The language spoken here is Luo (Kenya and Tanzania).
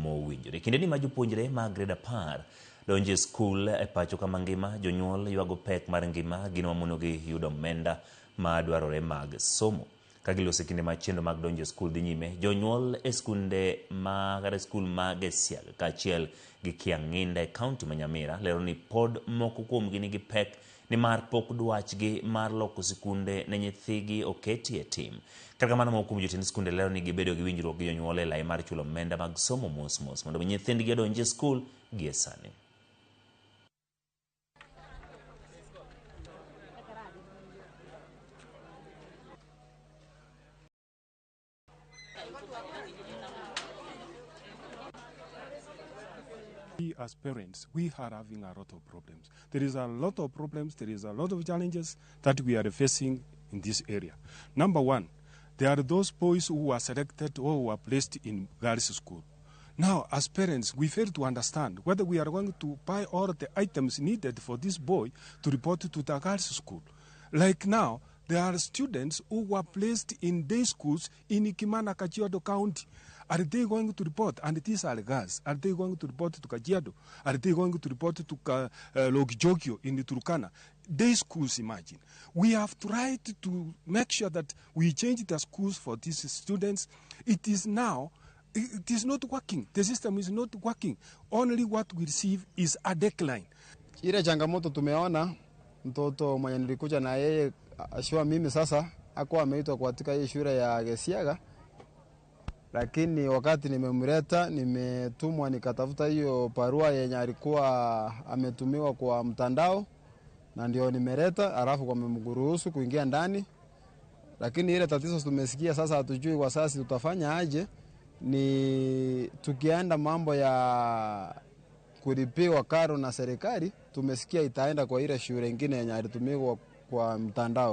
mowinjore. Kindeni ma jopuonjre mag grade 10 donjo e skul e pacho kama ngima, jonyuol ywago pek mar ngima, gino mamonogi yudo omenda madwarore mag somo. Ka giloso kinde ma chenro mag donjo e skul dhi nyime, jonyuol e skunde ma kata skul mag Esiaga kaachiel gi Kiang'inda e kaunti ma Nyamira lero ni pod moko kuomgi nigi pek nimar pok dwachgi mar loko sikunde ne nyithigi oketi e tim. Kata kamano, moko kuom jotend skunde lero ni gibedo gi winjruok gi jonyuol e lai mar chulo omenda mag somo mos mos mondo mi nyithindgi odonji e skul gie sani. We as parents, we are having a lot of problems. There is a lot of problems, there is a lot of challenges that we are facing in this area. Number one, there are those boys who are selected or who are placed in girls' school. Now, as parents, we fail to understand whether we are going to buy all the items needed for this boy to report to the girls' school. Like now, there are students who were placed in day schools in Kimana, Kajiado County. Are they going to report? And these are girls. Are they going to report to Kajiado? Are they going to report to Lokichogio in the Turkana? Day schools, imagine. We have tried to make sure that we change the schools for these students. It is now, it is not working. The system is not working. Only what we receive is a decline. Ile changamoto tumeona, mtoto mwenye nilikuja na yeye ashua mimi sasa hakuwa ameitwa katika hii shule ya Gesiaga, lakini wakati nimemleta nimetumwa nikatafuta hiyo barua yenye alikuwa ametumiwa kwa mtandao, na ndio nimeleta, alafu wamemruhusu kuingia ndani. Lakini ile tatizo tumesikia sasa, hatujui kwa sasa tutafanya aje. Ni tukienda mambo ya kulipiwa karo na serikali, tumesikia itaenda kwa ile shule nyingine yenye alitumiwa kwa mtandao.